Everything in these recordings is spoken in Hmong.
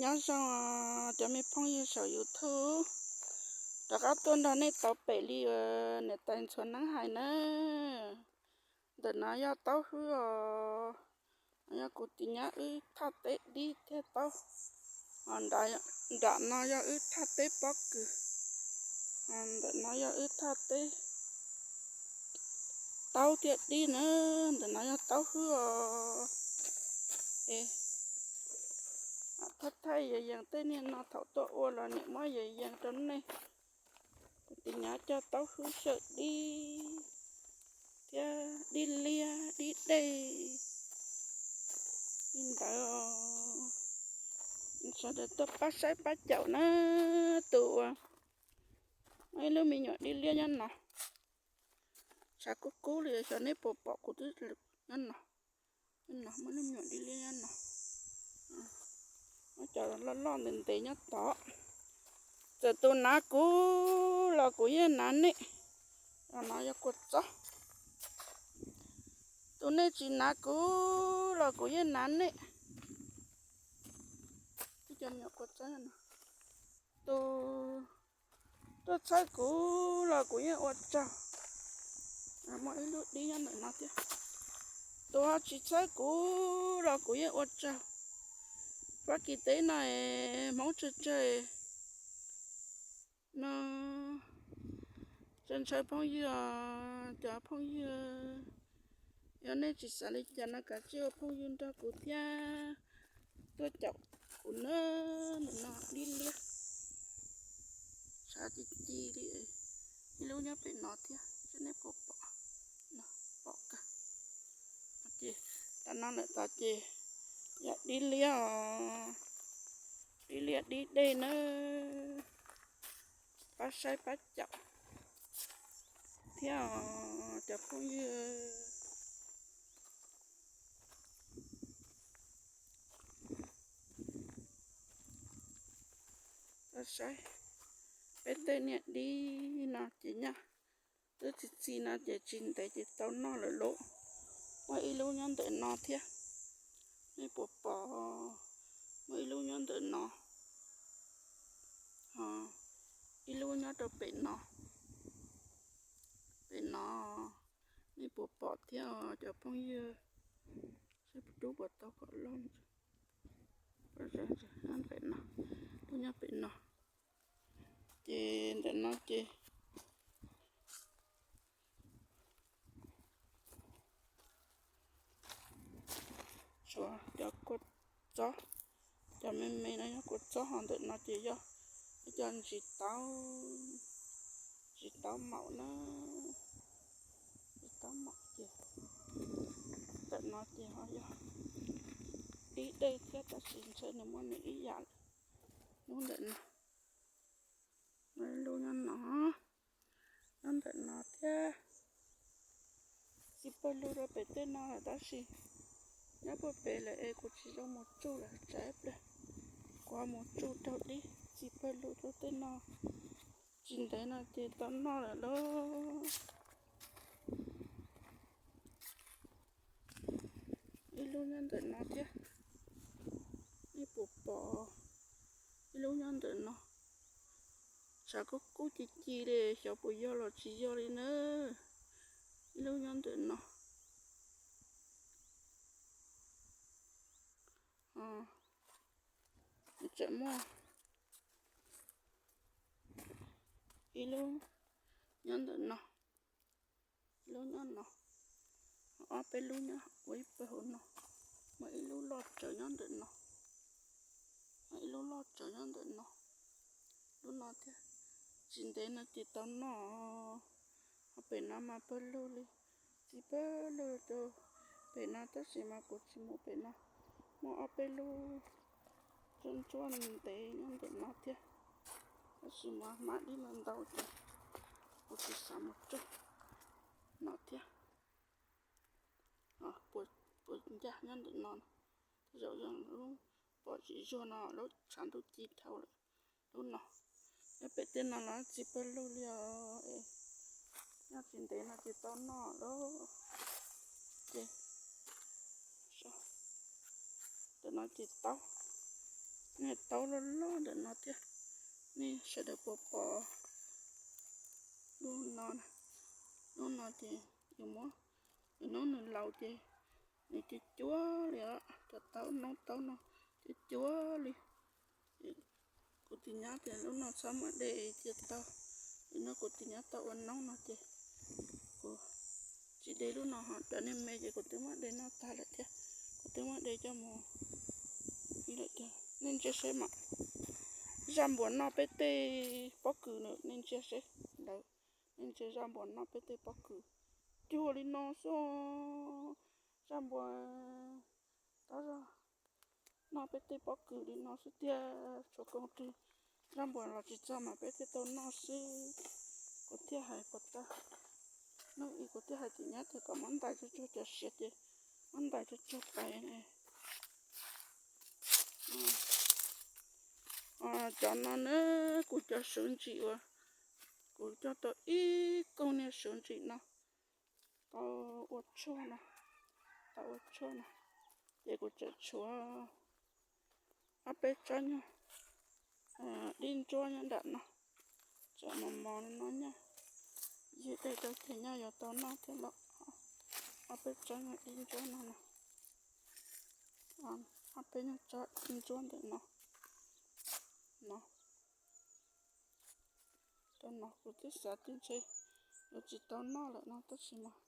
Nyob zoo cov me phooj ywg saum YouTube, rov qab tuaj nrog nej tau pem li uas niam tais ntxhua neeb hais na. Ntawm no yog taub hwb os, yog kuv tus nyab wb thaj teb dib thiab taub. Nram no yog wb thaj teb pob kws, ntawm no yog wb thaj teb taub thiab dib na. Ntawm no yog taub hwb os. Es thaj thaij yees yees tej niag no thaum tuaj ua los niam muab yees yees rau nej. Kuv tus nyab coj taub hwb xyaw dib thiab dib liab dib dej li ntawd. Sawv daws tuaj pab saib pab caum na. Tus uas ib lub me nyuam dib liab nyob no, tshav kub kub li, xyov nej puas pom kuv twb nyob no. Nyob no muaj lub me nyuam dib liab nyob no. Muaj cov loj loj ntev ntev nyob tod. Txawm tus nav kuv los kuv yeej nav nej. No yog kua txob. Tus nej tsis nav kuv los kuv yeej nav nej. Ib co me nyuam kua txob no. Tus tuaj txhawb kuv los kuv yeej ua tsaug. Muaj ib lub dib nyob ntawm no thiab. Tus ho tsis txhawb kuv los kuv yeej ua tsaug. Fab Kis teb no es Hmoob tsawg tsawg no. Txhua ntshaw phooj ywg os, cov phooj ywg, yog nej tsis xav li cas no kav tsij ua phooj ywg nrog kuv thiab tuaj caum kuv na. Ntawm no dib liab, tshav ci ci li. Ib lub nyob pem no thiab, seb nej puas pom, pom kawg. Ces tam no lawm tod ces yog dib liab os, dib liab dib dej nawb. Pab saib pab caum thiab os cov phooj ywg. Pab saib peb tej niag dib no ces nyaj twb txi txiv no ces tsis ntev ces tau noj lawm lauj. Muaj ib lub nyob ntawm no thiab, nej puas pom? Muaj ib lub nyob ntawm no, ib lub nyob rau pem no, pem no, nej puas pom thiab os cov phooj ywg? Seb rub puas tau kom loj. Nyob ntawm no, lub nyob pem no, ces ntawm no ces tshuav cov kua txob, cov me me no yog kua txob, ho ntawm no ces yog ib co ntsis taub, ntsis taub maum na, ntsis taub maum ces ntawm no ces ho yog dib dej thiab tab sis ntshe nws muaj nws ib yam lub ntawm no. Lub nyob no, nyob ntawm no thiab. Txiv pawg lug rau pem tej no lawm tab sis nyob puag pem lawm es kuv tsis zoo mus tsuj lawm, tsam ib pliag kuv ho mus tsuj raug dib. Txiv pawg lug rau tej no, tsis ntev no ces tau noj lawm lauj. Ib lub nyob ntawm no thiab, nej puas pom? Ib lub nyob ntawm no, tshav kub kub ci ci li, xyov puas yog los tsis yog li na. Ib lub nyob ntawm no, tseem muaj ib lub nyob ntawm no, ib lub nyob no, ob peb lub nyob ua ib pawg hauv no, muaj ib lub loj tsawv nyob ntawm no, muaj ib lub loj tsawv nyob ntawm no, lub no thiab. Tsis ntev no ces tau noj. Ho pem no mas pawg lug li, txiv pawg lug rau pem no tab sis mas kuv tsis mus pem no. Muaj ob peb lub ntsuab ntsuab ntev nyob ntawm no thiab, tab sis mas hmab dib ntau ntau ces kuv tsis xav mus tsuj no thiab. Puas ncaj nyob ntawm no, tej zaum zoo lub pom zim zuag no lub tshav ntuj ci dhau lawm. Lub no, nyob pem tej no los txiv pawg lug li os. Nyob tsis ntev no ces tau noj lawm ces, ntawm no ces taub, Niag taub loj loj ntawm no thiab, nej sawv daws puas pom? Lub no, lub no ces yus muab, yus hnub nws laus ces nws cuab cuab li, cov taub noob taub no cuab cuab li. Kuv tus nyab tias lub no txhob muab de cia tau, no kuv tus nyab tau ua noob no ces kuv tsis de lub no ho cov niag me ces kuv twb muab de noj tag lawm thiab, kuv twb muab de coj mus lawm thiab. Nej ntsia seb mas, zaj npuas noj peb tej pob kws na, nej ntsia seb ntawd, nej ntsia zaj npuas noj peb tej pob kws, cuag li no xwb, zaj npuas taub zog noj peb tej pob kws li no xwb tiag, tshuav koog rwg zaj npuas los tsis txog mas peb thiaj tau noj xwb. Kuv thiaj hais puas tau, hnub ib kuv thiaj hais tus nyab tias kom muab ntais tsuag tsuag cov siav ces muab ntais tsuag tsuag pais. Cov no na, kuv cov suav ntsim uas kuv cog tau ib koog niag suav ntsim no tau ua tshuaj no, tau ua tshuaj no, ces kuv tseem tshuav ob peb tsob nyuag dib ntsuab nyob nram no, tseem mos mos no nyob, ywg dej rau ces nyob yuav tau noj thiab los. Ob peb tsob nyuag dib ntsuab no, ob peb nyuag tsob dib ntsuab ntawm no, no. Rau no kuv twb xav tias ntshe yuav tsis tau noj lawm no tab sis mas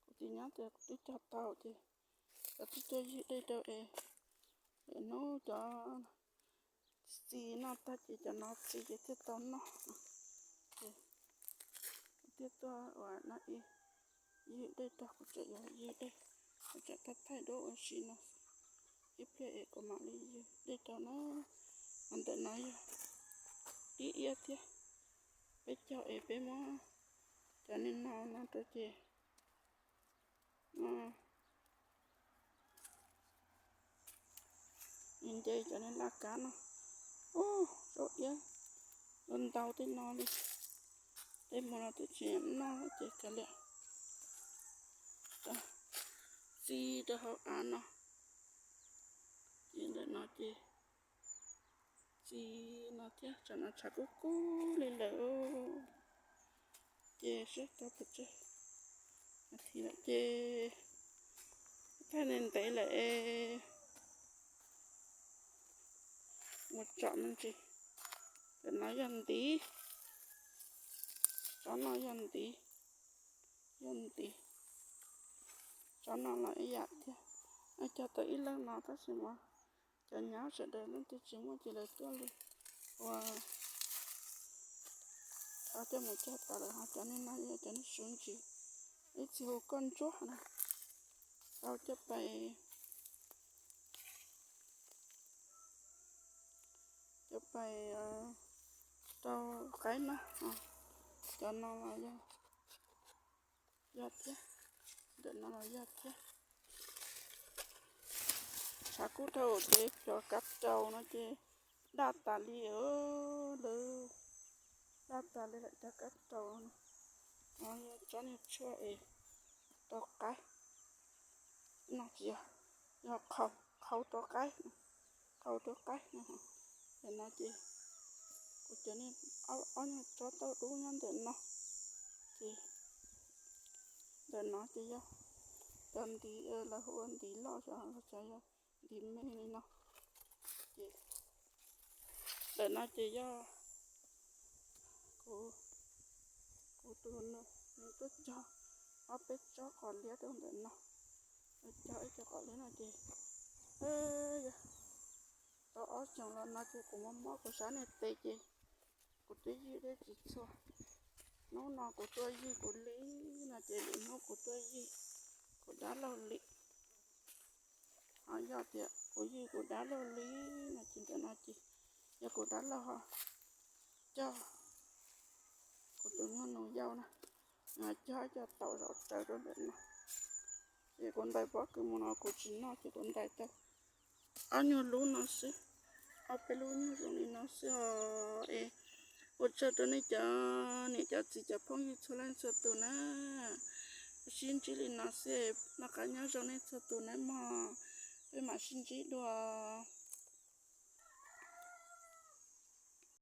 kuv tus nyab tias kuv twb cog tau ces cov twb tuaj ywg dej rau es lwm hnub cov txi noj tag ces cov no txi ces thiaj tau noj. Ces kuv thiaj tuaj ua no ib ywg dej rau, kuv tseem yuav ywg dej, kuv tseem thaij thaij duab ua si no ib pliag es kuv mam li ywg dej rau na. Ntawm no yog dib iab thiab, peb cog es peb muab cov niag no no rau ces nce cov niag laj kab no, ub, rau iab ntau tej no li. Tej mus los twb tsis noj ces kav liam, txi rau hauv av no. Ces ntawm no ces txi no thiab, tsam no tshav kub kub li lawm. Ces seb tau pes tsawg nas this lawm ces thaij ntev ntev lawm es mus tsom me ntsis. Ntawm no yog ntiv, tsob no yog ntiv, yog ntiv. Tsob no los ib yam thiab, cog tau ib leeg no tab sis mas cov nyab sawv daws leej twg tsis muaj ces lawv tuaj li ua, coj mus cog tas lawm. Ho cov niag no yog cov niag suav ntsim, ib txhia hu koj ntsuab na, tau coj pais, coj pais rau qaib no. Cov no los yog, yog thiab, ntawm no los yog thiab. Tshav kub dhau ces cov kav raus no ces daj tas li lawm, daj tas li lawm cov kav raus no. Yog tsob niag tshuaj es rau qaib no, tsis yog, yog qhau rau qaib, qhau rau qaib no. Ntawm no ces kuv cov niag ob nyuag tsob tauj dub nyob ntawm no, ces ntawm no ces yog cov ntiv, lawv hu ua ntiv loj, cov yog ntiv me li no. Ces ntawm no ces yog kuv, kuv tus nus nws tuaj cog ob peb tsob qos liab rau ntawm no, nws cog ib co qos liab no ces yog tau ob xyoos los no ces kuv mob mob kuv sab niag tes ces kuv twb ywg dej tsis txhua. Hnub no kuv tuaj ywg kuv li no ces lwm hnub kuv tuaj ywg kuv dab laug li. Ho yog tias kuv ywg kuv dab laug li no ces ntawm no ces yog kuv dab laug ho cog, kuv tus nyuag nus yau na, cog ib co taum zom tsawv rau ntawm no. Ces kuv ntais pob kws mus no kuv tsis noj ces kuv ntais tau ob nyuag lub no xwb, ob peb lub nyuag zoo li no xwb os. Es ua tsaug rau nej cov niam cov txiv cov phooj ywg txhua leej txhua tus na. Sib ntsib li no xwb, noj qab nyob zoo nej txhua tus nawb mog. Peb mam sib ntsib dua.